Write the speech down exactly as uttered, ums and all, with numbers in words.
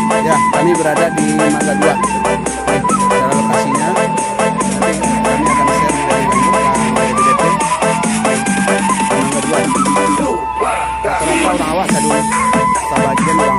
Ya, kami berada di Mangga Dua. Cara lokasinya, nanti kami akan share di Mangga Dua. Rata-rata urang awak saduo, sabagian urang